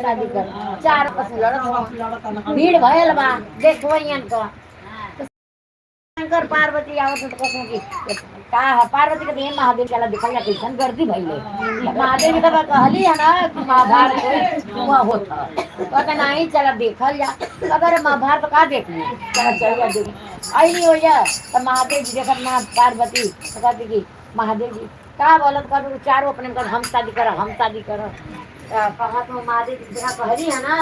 शादी कर चार आपस में लड़त हवन। भीड़ भयल बा देखो हियन क। तो शंकर पार्वती आवत तो कसम की का है पार्वती के देह महादेव चला देखल जा कैसन गर्दी भइले। महादेव जी का कहली है ना कि महाभारत हुआ होत ह। कहता नहीं चला देखल जा। अगर महाभारत का देखली चला चल जा देख आई नहीं हो जा। तो महादेव जी देखत माँ पार्वती तो कहती कि महादेव जी का बोलत कर चारों अपने में हम शादी करब हम शादी करब। कहत हो महादेव जी देखा कहली है ना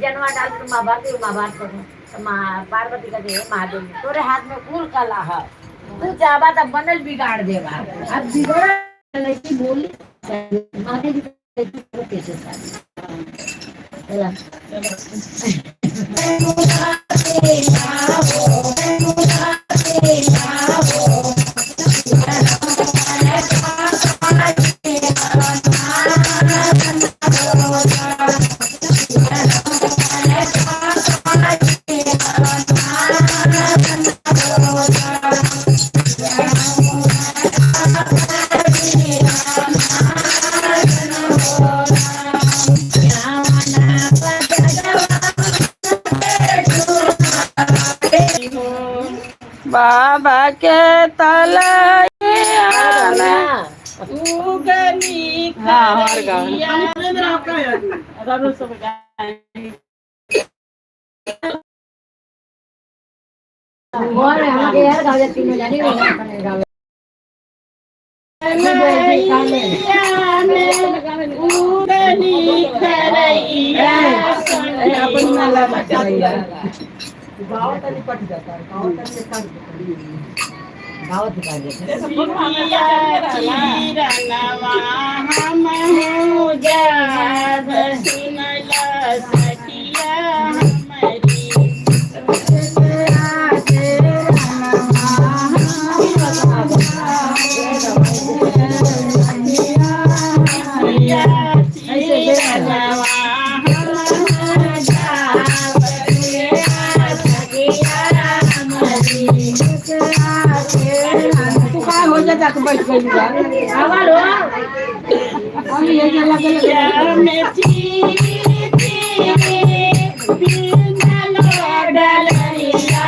जनवा डाल के महाभारत महाभारत करो। तो माँ पार्वती कहते हे महादेव जी तोरे हाथ में कुल कला है तू चाहबा तो बनल बिगाड़ देबा। अब बिगड़ लड़की बोली महादेव जी कहते, कैसे शादी चला। बाबा के तलैया में उगनी हाँ, हमार गाँव। बोल रहे हम के यार गाँव जाती में जानी अपने गाँव उगनी खरैया गाँव दिखा देते। चीरनवा हम हो जाब सुनला सखिया हमारी। चीरनवा हम जाब सखिया हमारी। तू का हो जा जाके बैठ गइल बा। आवाज हो हम ये जे लगे में चीरी चीरी बिना डलरिया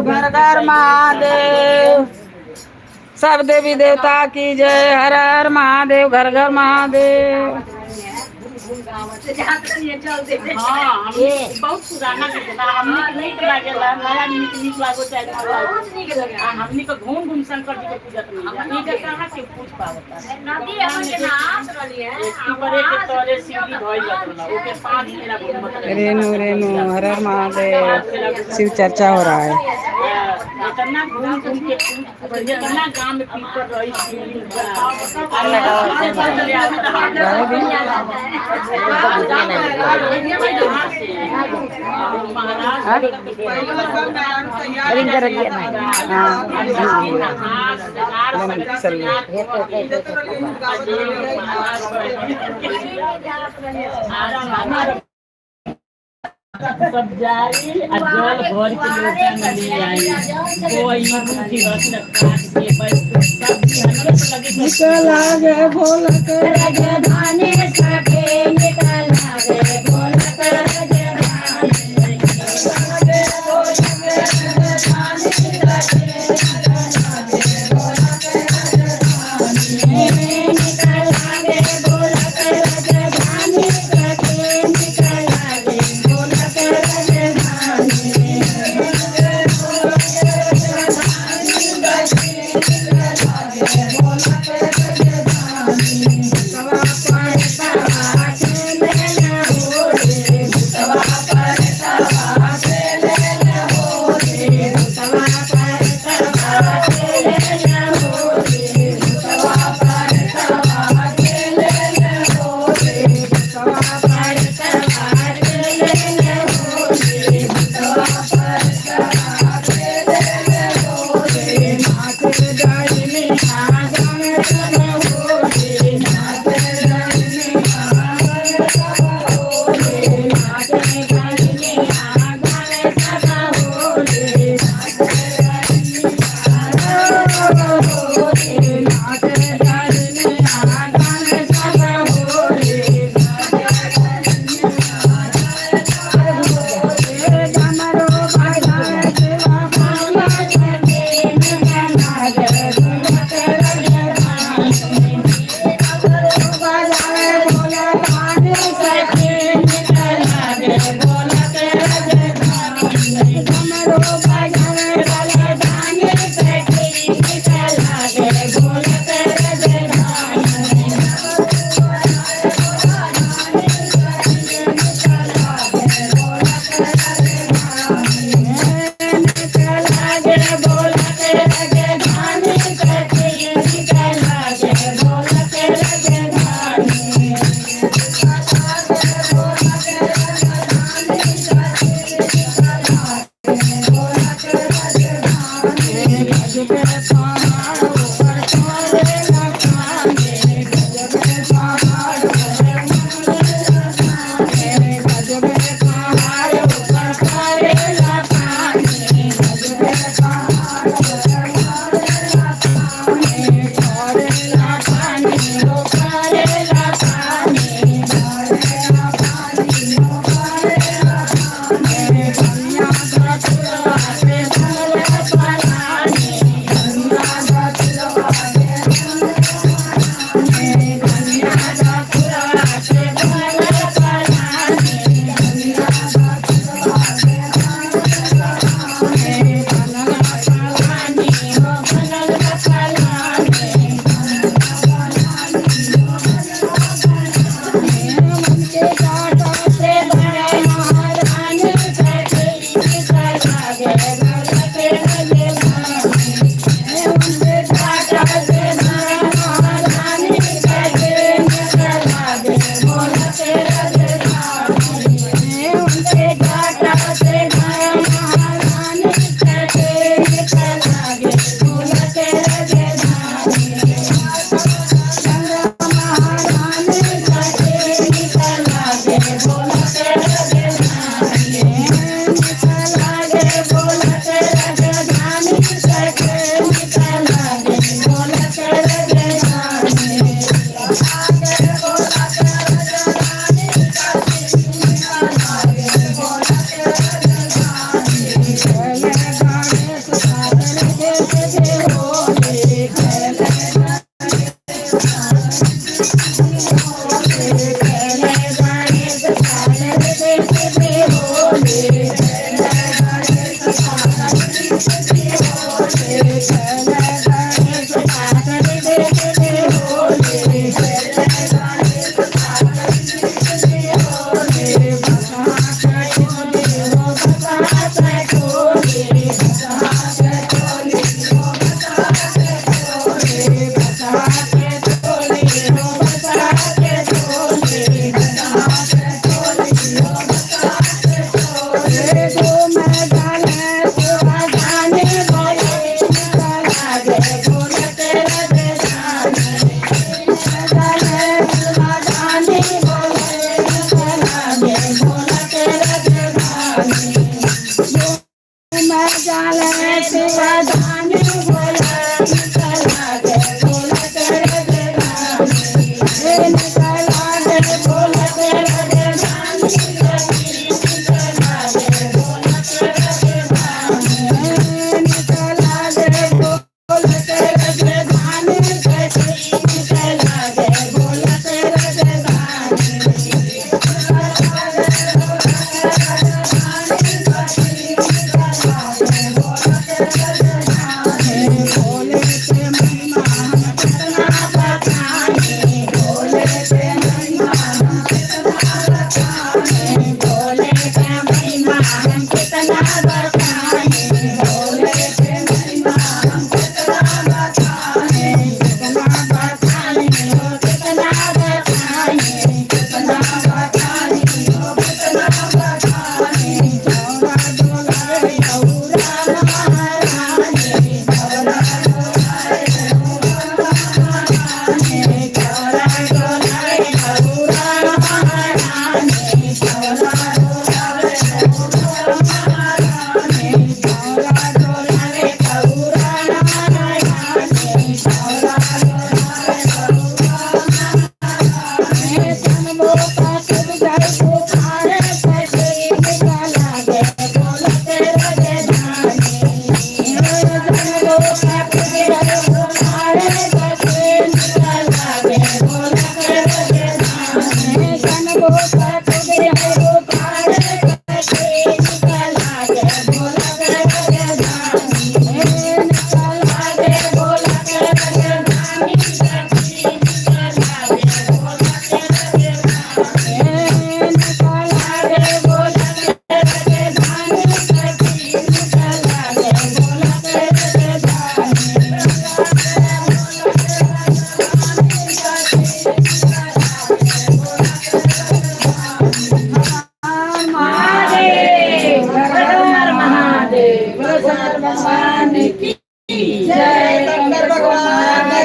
घर घर महादेव, सब देवी देवता की जय। हर हर महादेव, घर घर महादेव। हाँ, बहुत पुराना हमने के नीक लागेला, नया नीक नीक लागो चाहे हमनी के घूम घूम शंकर जी के पूजा नहीं के कहाँ के पूज पावता। एक तोरे सीढ़ी धइल जात ओके 5 फेरा घूमत रहे। रेणु रेणु, हर हर महादेव। शिव चर्चा हो रहा है। इतना घूम घूम के पूज, इतना गांव में पीपर रही शिवलिंग सब जाई आ जल भर के लोटा में ले आई, कोई रूठी रस काट के बैठ सब्जी हमरे पे लगे। निकल आ गए भोला के राजधानी सके, निकल आ गए भोला के राजधानी। निकल आ गए भोला के राजधानी सके, निकल आ गए भोला के राजधानी।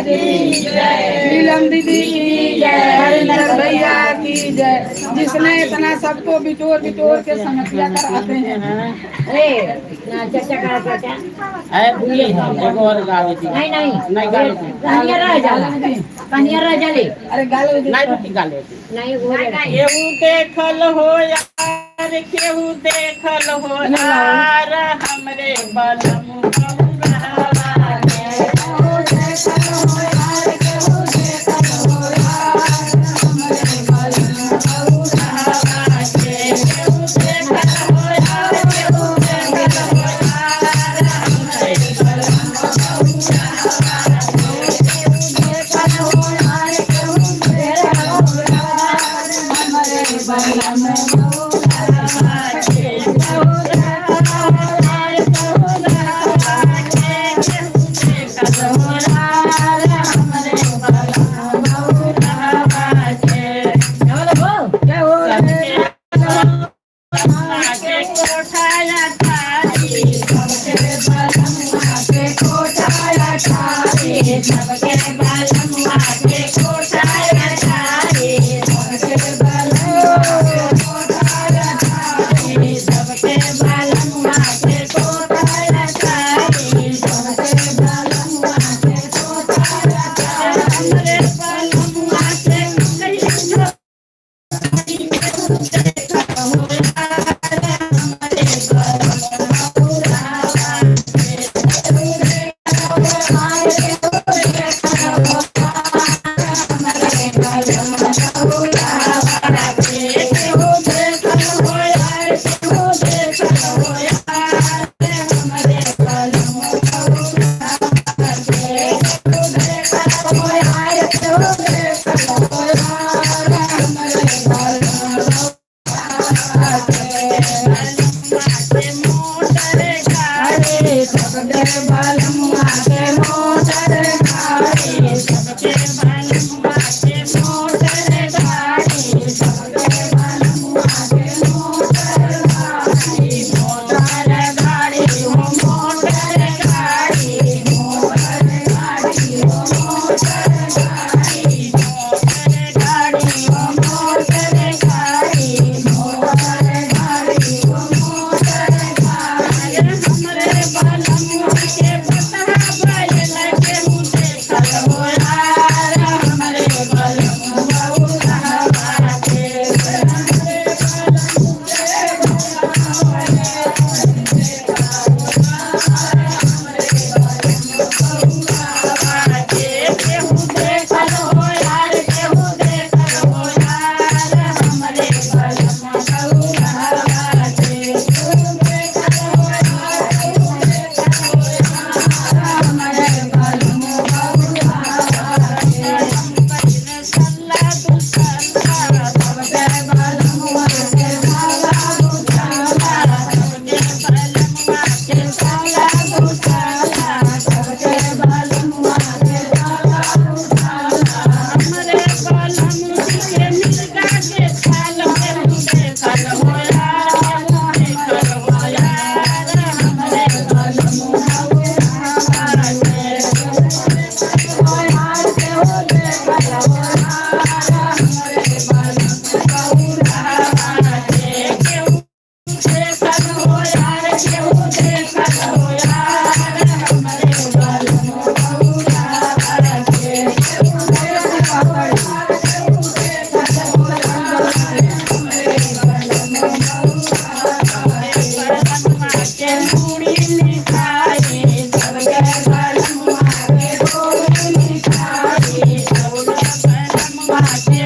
की जय, नीलम दीदी की जय, हरिंदर भैया की जय, जिसने इतना सबको बिटोर बिटोर के समस्या कराते हैं। ए ना, चर्चा करा चाचा। नहीं नहीं, कन्या रह जाला, कन्या रह जाले। अरे गाल। नहीं, वो केहू देखल हो यार, केहू देखल हो यार, हमरे बलम बहुरावा के। क्या हो? के कोठाया थारी, हमरे बलमुआ के कहियो। मोटर गाड़ी, सबके बलमुआ के मोटर गाड़ी, सबके बलमुआ के मोटर गाड़ी, सबके बलमुआ के मोटर गाड़ी, मोटर गाड़ी हो, मोटर गाड़ी, मोटर गाड़ी हो, मोटर गाड़ी, मोटर गाड़ी हो, मोटर गाड़ी, मोटर गाड़ी हो, मोटर गाड़ी। हमरे बलमुआ के बतहा बैल केहू देखल हो यार, हमरे बलमुआ उड़ावा के, हमरे बलमुआ के केहू देखल हो यार, केहू देखल हो यार, हमरे बलमुआ उड़ावा के, केहू देखल हो यार, केहू देखल हो यार, हमरे बलमुआ उड़ावा के। हम सल्ला दुसल्ला, सबके बलमुआ के साला दुसल्ला, सबके बलमुआ के साला दुसल्ला, सबके बलमुआ के साला दुसल्ला, हमरे बलमुआ के मिर्गा के छाल केहू देखल हो यार, केहू देखल हो यार, हमरे बलमुआ उड़ावा के। केहू देखल हो यार, केहू देखल हो यार, हमरे बलमुआ उड़ावा के, केहू देखल हो यार, केहू देखल हो यार, हमरे बलमुआ उड़ावा के। बलमुआ के मुड़ी मिठाई, सबके बलमुआ के गोरी मिठाई, सबके बलमुआ के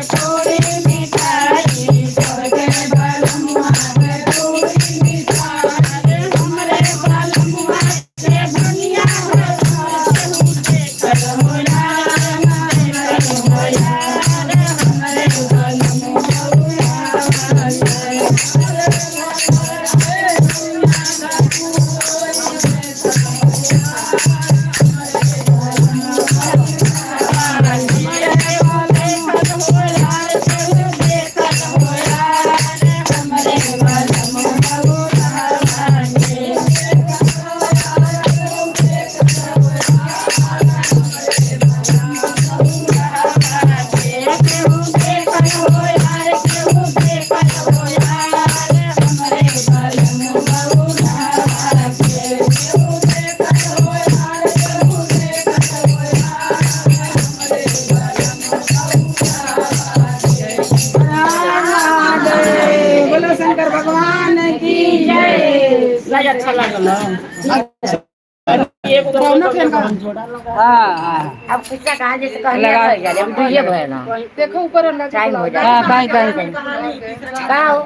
नहीं अच्छा लागल एगो हाँ हाँ अब कितना कहाँ जैसे कहने लगा- लग जाए हम दुइये भए ना देखो ऊपर अल्लाह के टाइम हो जाए हाँ कहीं कहीं कहीं का हो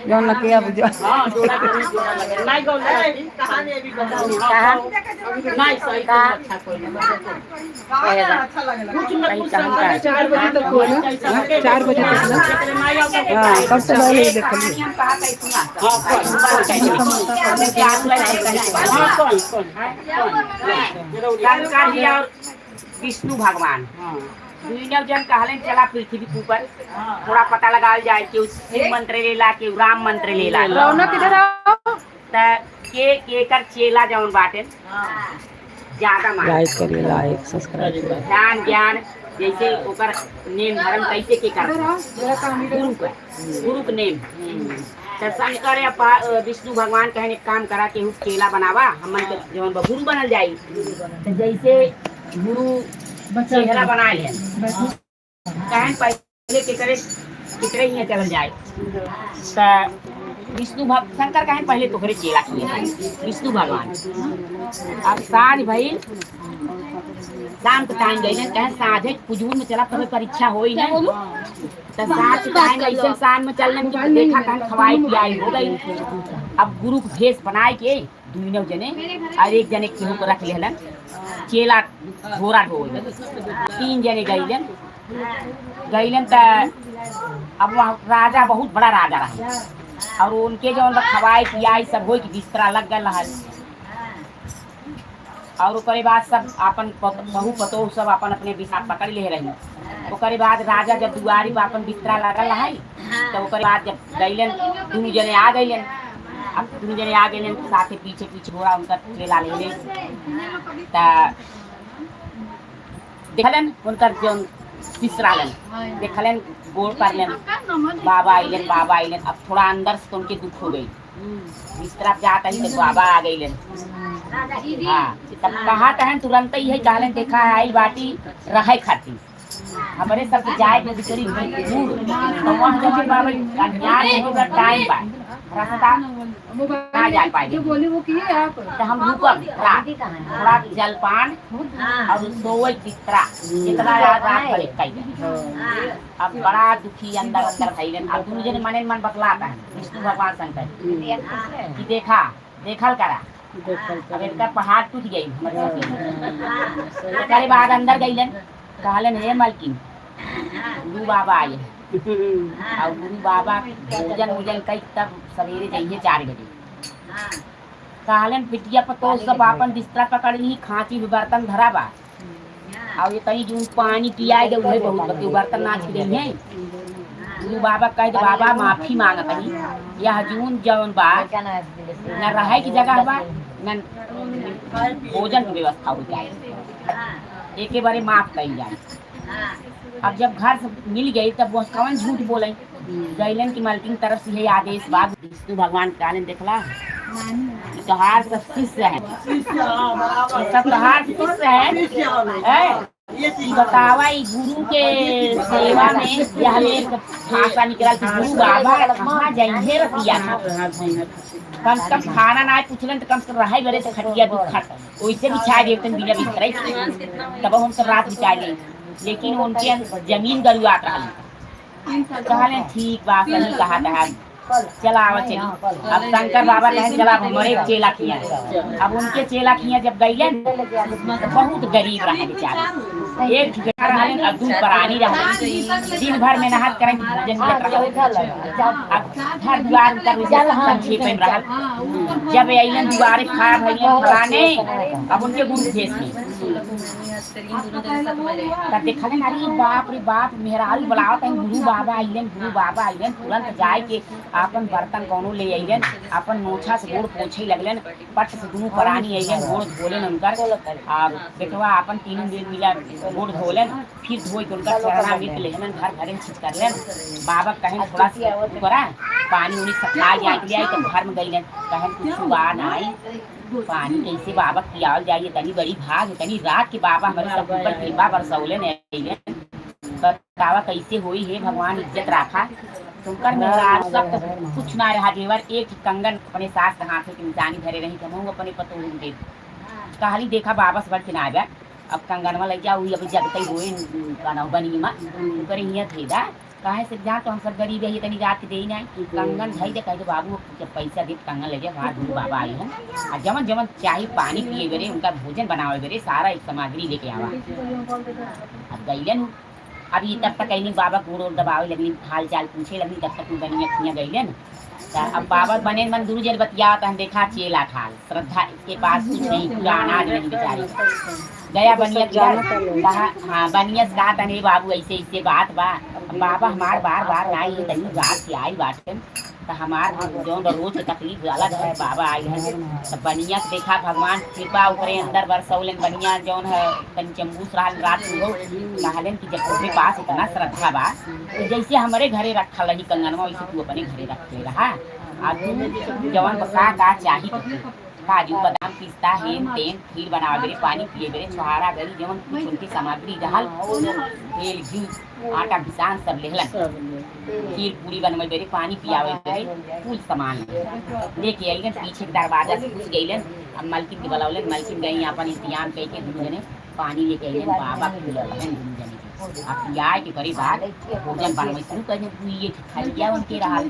जौन लकिया बुझो हां जोड़ा जोड़ा लगे नहीं गौल कहानी अभी कहाँ? नहीं सही का? अच्छा कोई नहीं अच्छा लगेला कुछ न कुछ कहाँ? 4 बजे तक हो ना, 4 बजे तक ना। हाँ सबसे पहले ये देख ली। शंकर जी और विष्णु भगवान दुनिया जन कहलन चला पृथ्वी के ऊपर थोड़ा पता लगावल जाए कि शिव मंत्र लेला कि राम मंत्र लेला। रौनक इधर आओ। त के केकर चेला जौन बाटे ज्यादा मान लाइक करिए, लाइक सब्सक्राइब करिए। ध्यान ज्ञान जैसे ओकर नेम धर्म कैसे के कर इधर आओ जरा काम इधर। गुरु का गुरु के नेम। त शंकर या विष्णु भगवान कहने एक काम करा के चेला बनावा हमन के जौन बा गुरु बनल जाई। त जैसे गुरु चेहरा बनाए है कहन पहले के करे केकरे हियां चलल जाए। त विष्णु भग शंकर कहन पहले तोहरे चेला किए विष्णु भगवान। अब साँझ भइल, शाम के टाइम गई कहे साँझे पुजूर में चला तबे परीक्षा होई ना। त साँझ के टाइम ऐसे साँझ में चलने में देखा कहन खवाई पियाई हो गई। अब गुरु के भेष बनाए के दुनो जने और एक जने केहू को रख लेहलन चेला घोड़ा ढोल तीन जने गईलन गईलन। त अब वहाँ राजा बहुत बड़ा राजा रहे और उनके जो खवाई पियाई सब होई के बिस्तरा लग गल रहल और ओकरे बाद सब अपन बहू पतोह सब अपन अपने बिस्तर पकड़ ले रही। ओकरे बाद राजा जब दुआरी पर अपन बिस्तरा लगल रहे तो ओकरे बाद जब गईलन दुनू जने आ गईलन। अब दुनू जने आ गईलन साथे पीछे पीछे घोड़ा उनका चेला ले ले। त देखलन उनकर जौन बिसरालन देखलन गोड़ परलन बाबा आइलन बाबा आइलन। अब थोड़ा अंदर से तो उनके दुख हो गई। बिस्तरा पे जाता ही तो बाबा आ गईलन। हाँ तब कहा तहन तुरंत ही है कहलन देखा है आई बाटी रहे खाती हमारे सब जाए के बिचरी दूर तो वहाँ जब बाबा अज्ञान हो गया टाइम बा रास्ता ना जा पाए। जो बोली वो किए आप? तो हम रुकब रात थोड़ा जलपान और सोए बिस्तरा जितना रात रात भर एक। अब बड़ा दुखी अंदर अंदर भइलन। अब दुनू जने मने मन बतलाता है विष्णु भगवान शंकर कि देखा देखल करा अब इनका पहाड़ टूट गई हमारे साथे। एकरे बाद अंदर गईलन कहलन हे मालकिन गुरु बाबा आए हैं और गुरु बाबा भोजन उजन कई तब सवेरे जाइए 4 बजे। कहलन पिटिया पर तो सब अपन बिस्तरा पकड़ ली खांची भी बर्तन धरा बा और ये कहीं जो पानी पियाए दे उहे बहुत बके बर्तन नाच गई है। गुरु बाबा कह दे बाबा माफी मांगत हई यह जून जौन बा न रहे की जगह बा न भोजन के व्यवस्था हो जाए एके बारे माफ कही जाए। अब जब घर से मिल गई तब वो कौन झूठ बोले गैलन की मालकिन तरफ से यही आदेश बा। विष्णु भगवान कालन देखला कि तोहार सब शिष्य है सब तोहार शिष्य है हैं? ई बतावा ई गुरु के सेवा में यह एक भाषा निकला कि गुरु बाबा कहाँ जाइए रतिया कम से कम खाना ना पूछलन तो कम से कम रहे बरे तो खटिया दुख खट वैसे बिछा देते बिना बिस्तरे तब हम सब रात बिता गई लेकिन उनके जमीन गरुआत रही। कहले ठीक बा सही कहा था चला आवा चली। अब शंकर बाबा कहे चला हमारे चेला खिया। अब उनके चेला खिया जब गईलन तो बहुत गरीब रहे बेचारे एक ठिकाना रहलन अब दू प्राणी रहलन दिन भर में नहात करें भोजन मिलत रहल। अब घर द्वार उनकर वैसे संक्षेप में रहल। जब अइलन दुआरे खड़ा भइलन फलाने अब उनके गुरु भेष में तब देखलन अरे बाप रे बाप मेहरारू बुलावत हैं गुरु बाबा अइलन गुरु बाबा अइलन। तुरंत जाए के आपन बर्तन कौनो ले अइलन अपन मोछा से गोड़ पोछे लगलन पट से दुनू प्राणी अइलन गोड़ धोलन उनकर आ बेटवा अपन तीनों मिल मिला गोड़ धोलन फिर धोई के उनकर चरणामृत लेहलन घर घरे में छिट करलन। बाबा कहें थोड़ा सा उ करा पानी उनी सफाई जाए के लिए आई तो घर में गइलन कहें कुछ बा ना आई पानी कैसे बाबा पियावल जाइए तनी बड़ी भाग तनी रात के बाबा हमारे सब ऊपर कृपा बरसौले ने अइलन। बतावा कैसे होई हे भगवान इज्जत राखा। उनकर मेहराज सब तो कुछ ना रहा जेवर, एक ही कंगन अपने सास के हाथे के निशानी धरे रही कि हम अपने पतोह दे। कहली देखा बाबा से बढ़ के ना आवे, अब कंगनवा लग जा हुई अभी जगतई होए काना बनी मा ऊपर हिया थेदा काहे से जा तो हम सब गरीब है तनी रात के देई ना कंगन धई दे। कहे बाबू जब पैसा दे कंगन ले जा, वहां गुरु बाबा आई हन आ जमन जमन चाहे पानी पिए बेरे उनका भोजन बनावे बेरे सारा एक सामग्री लेके आवा। अब गईलन उ। अब ये तब तक अइली बाबा गोड़ ओड़ दबावे लगली, हाल चाल पूछे लगली, तब तक उ बनिया खिया गईलन। त अब बाबा बने मन गुरु जन बतिया हम देखा चेला थाल श्रद्धा इसके पास कुछ नहीं, पूरा अनाज नहीं बेचारे गया बनिया कहा। हाँ बनिया से कहा तने बाबू ऐसे ऐसे बात बा, अब बाबा हमार बार बार आई है तनी बात से आई बाटे तो हमार जौन रोज के तकलीफ अलग है, बाबा आई है। तो बनिया से देखा भगवान कृपा ओकरे अंदर बरसौलन बनिया जौन है तनी चंबूस रहल रात में हो कहलन कि जब तोहरे पास इतना श्रद्धा बा तो जैसे हमारे घरे रखल रही कंगनवा वैसे तू अपने घरे रख ले रहा। आ तू जवन का का चाही तोके, काजू बादाम पिस्ता हेन तेन खीर बनावे बेरे पानी पिए बेरे छुहारा गरी जवन कुछ उनकी सामग्री रहल तेल घी आटा पिसान सब लेहलन, खीर पूरी बनवे बेरे पानी पियावे बेरे कुल सामान लेके अइलन। पीछे के दरवाजा से घुस गइलन। अब मालकिन के बुलावलन, मालकिन गई अपन इंतजाम कई के दुनू जने पानी लेके अइलन, बाबा के पिलौलन दुनू जने के। अब पियाए के करे बाद भोजन बनवे शुरू कर दे। दुइये थरिया उनके रहल,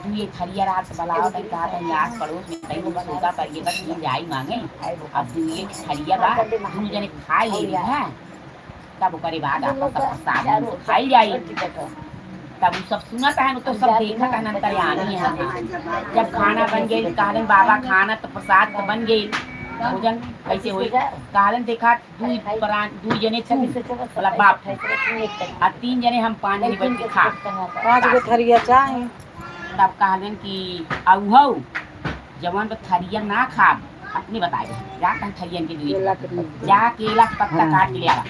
दुइये थरिया रहा तो बलाओ तई कहा तई आस पड़ोस में तई वो सोता पर ये बस हम जाई मांगे। अब दुइये थरिया बा दुनू जने खाए ले है, तब ओकरे बाद आपन सब प्रसाद उनको खाई जाई। तब उ सब सुनत है तो सब देखत है अंतर्यामी है। जब खाना बन गई कहलन बाबा खाना तो प्रसाद तो बन गई, भोजन कैसे होई? कहलन देखा दुई प्राण दुई जने तू मतलब बाप आ तीन जने हम पांच जने बैठ के खा। 5 गो थरिया चाही। तब कहलन कि आऊ हौ जवन तो थरिया ना खा अपने बताए जा कहीं थरियन के दुई केला के पत्ता। जा केला के पत्ता काट के ले आवा,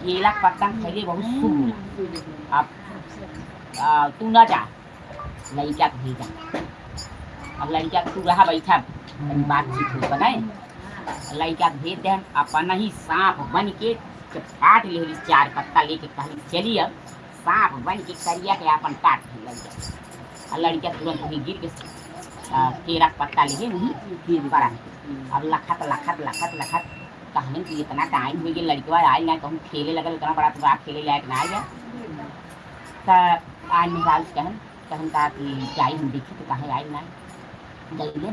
केला के पत्ता खैले बहुत शुभ होला। अब तू ना जा लड़का के भेजा। अब लड़का के तू रहा बैठा तनी बातचीत हो बनाए, लड़का के भेज दे। अपन ही सांप बन के जब काट ले 4 पत्ता लेके कहली चली। अब सांप बन के करिया के अपन काट ले लड़का, लड़का तुरंत वहीं गिर के केरा के पत्ता लेके वहीं गिर पड़ा। अब लखत लखत लखत लखत कहने कि इतना टाइम हो गया लड़कवा आयल ना कहूँ खेले लगल, इतना बड़ा तो बाप खेले लायक ना आया। त आज निकाल कहन कहन का कि जाई हम देखी तो कहे आयल ना गईले।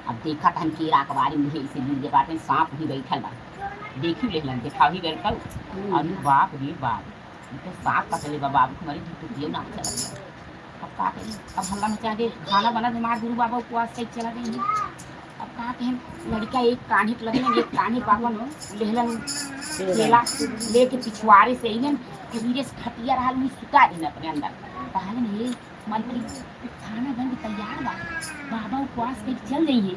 अब देखा तहन केरा के बारे में ऐसे गिर के बाटे सांप ही बैठल बा, देखी लेहलन देखा ही गल कल। अरे बाप रे बाप ई तो सांप पकड़ले बा बाबू तुम्हारी झूठ दियो ना चला। अब का करी, अब हल्ला मचा दे खाना बना दे मार गुरु बाबा उपवास कर चला देंगे। अब का कहें लड़का एक कान्हे पे लगलन एक कान्हे पापन लेहलन केला लेके पिछवाड़े से अइलन धीरे से खटिया रहल में सुता देन अपने अंदर। कहलन हे मंत्री खाना बन के तैयार बा, बाबा उपवास कर चल रही है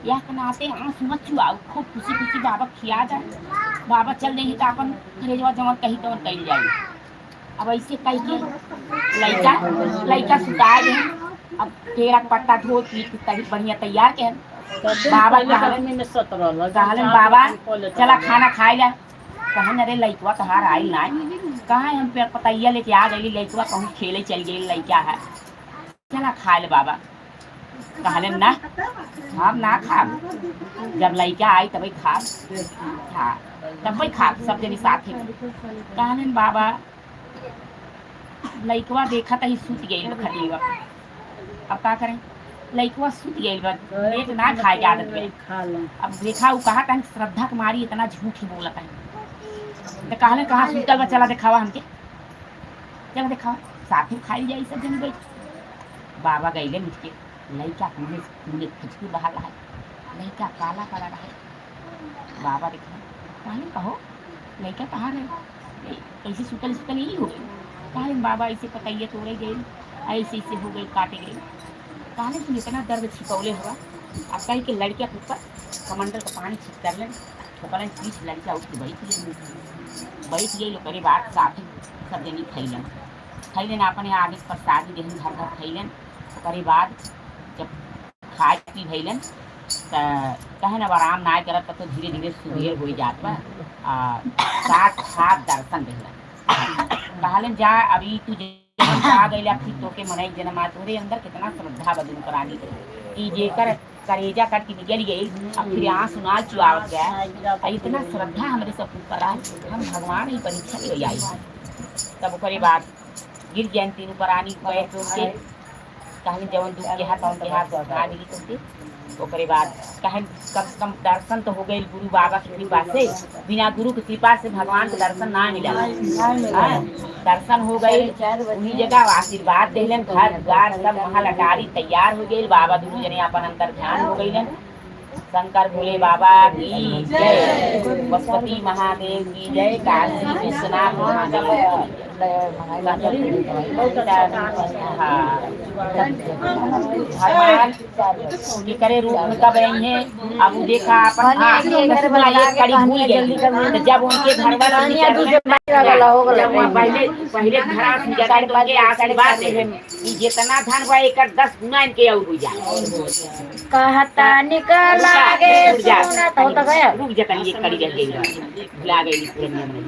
या के नाते आंसू मत चुआओ, खूब खुशी खुशी बाबा खिया जाए, बाबा चल रही है तो अपन खरेजवा जवन कही तवन कही जाए। अब ऐसे कह के लड़का लड़का सुता गए। अब केरा के पत्ता धो पीट के तभी बढ़िया तैयार के बाबा कहलन बाबा चला खाना खाए जा। कहन अरे लड़कवा तहार आइल ना, कहाँ हम पेड़ पतैया लेके आ गई लड़कवा कहूँ खेले चल गई लड़का है, चला खाए ले बाबा। कहलन ना हम ना खाब, जब लड़का आई तभी खाब, खा तब खाब सब जनी साथे। कहलन बाबा लड़कवा देखा तही सुत गई खटिया। अब का करें लड़कवा सुत गई बा, लेट ना खाए के आदत में। अब देखा वो कहा तहन श्रद्धा के मारी इतना झूठ ही बोलत है। तो कहले कहाँ सुतल बा चला देखावा हमके, चला देखावा साथ में खाई जाई सब जनी बैठ। बाबा गईले उठ के लड़का मुँह मुँह खिचकी बहा रहा है, लड़का काला काला रहा है। बाबा देखा कहले कहो लड़का कहाँ रहे, ऐसे सुतल सुतल यही हो गई। कहले बाबा ऐसे पतैया तोड़े गए ऐसे ऐसे हो गई काटे गए। कहले तुम इतना दर्द छिपौले हुआ। अब कही के लड़किया के ऊपर कमंडल का पानी छिप कर लें ठोकलन पीछ लड़किया उठ के बैठ गई, बैठ गई। ओकरे बाद साथ सब जनी खैलन खैलन अपने आगे प्रसादी देहन घर घर खैलन। ओकरे बाद जब खाए पी भैलन त कहन अब आराम ना करत तो धीरे धीरे सुबेर हो जात बा। आ सात सात दर्शन देहलन। कहलन जा अभी तू आ गइला फिर तोके मनई जनमा तोरे अंदर कितना श्रद्धा बदन करानी कि जेकर करेजा कट के निकल गई, अब फिर आंसू ना चुआवत गया। आ इतना श्रद्धा हमरे सब ऊपर आए, हम भगवान ही परीक्षा ले आई। तब ओकरे बाद गिर गए तीनों प्राणी गए तो उनके कहने जवन दुख के हाथ उनके हाथ ना मिली तुमके। ओकरे बाद कहन कम से कम दर्शन तो हो गए गुरु बाबा की कृपा से, बिना गुरु की कृपा से भगवान के दर्शन ना मिला। हाँ, दर्शन हो गए उन्हीं जगह आशीर्वाद देलन, घर द्वार सब महल अटारी तैयार हो गई। बाबा दोनों जने अपन अंतर ध्यान हो गई। शंकर भोले बाबा की जय, बसपति महादेव की जय, काशी विश्वनाथ महादेव की जय। हाँ, भगवान के करे रूप में कब आई है अब वो देखा अपन हाँ, एक कड़ी भूल गई। तो जब उनके घर जब वहाँ पहले पहले घरा से जगह तो उनके आशीर्वाद दे कि जितना धन बा एकर 10 गुना इनके और हो जाए। कहता निकल आगे सुनत हो तो गया। रुक जा तनी, एक कड़ी रह गई, भुला गई पुरनिया में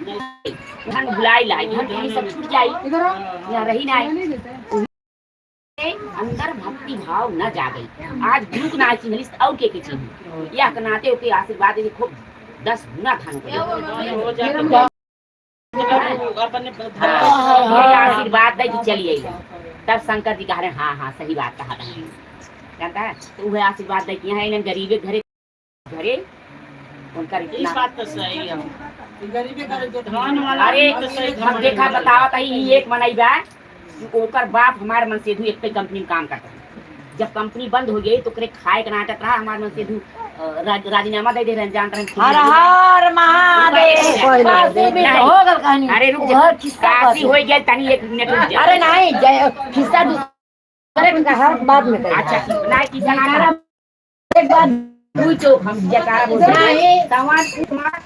धन भुलाई लाई धन ये सब छूट जाई इधर आओ। यहाँ रही ना नहीं देते। अंदर भक्ति भाव न जागई। आज गुरु के ना चिन्हलिस और के के चिन्ह यह के नाते ओके आशीर्वाद दे खूब 10 गुना धन हो हो अपने हाँ, आशीर्वाद दे कि चली आई। तब शंकर जी कह रहे हैं हाँ हाँ सही बात कहा रहे जानता है। तो वह आशीर्वाद दे कि यहाँ इन्हें गरीबे घरे घरे उनका इस इतना बात तो सही है, धन वाला अरे तो सही हम देखा बतावा ही एक मनई बा कि ओकर बाप हमारे मन सेधु एक पे कंपनी में काम करता है। जब कंपनी बंद हो गई तो ओकरे खाए के नाटक रहा हमारे मन सेधु राजीनामा दे दे रहे जानते रहे। हर हर महादेव। काशी भी तो हो गल कहानी। अरे रुक जा, उधर खिस्सा काशी कहते। हो गया तनी एक मिनट रुक जा। अरे नहीं जय खिस्सा दूसरे का हर बाद में कही। अच्छा ना किसा ना एक बात तू चो हम जयकारा बोल नहीं। तवान कुमार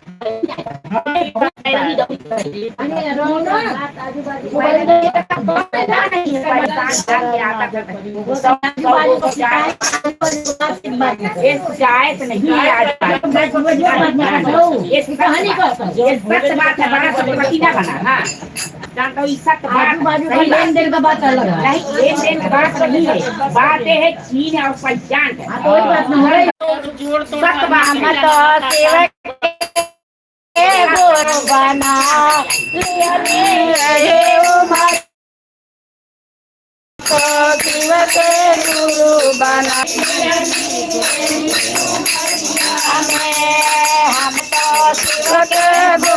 शिकायत नहीं है आज ये सत्य बात है, बड़ा सत्यवती ना बना। हाँ जानता हूँ सत्य बात आजू-बाजू का सही बात। लेन then का बात अलग है। नहीं लेन then का बात नहीं है, बात ये है चीन और पहचान का। हाँ, तो वही बात ना है। जोड़ तोड़ सत्य बात हम है। तो सेवक के गुरु बना लिया रे उमर को शिव के गुरु बना हमें हम तो शिव के गुरु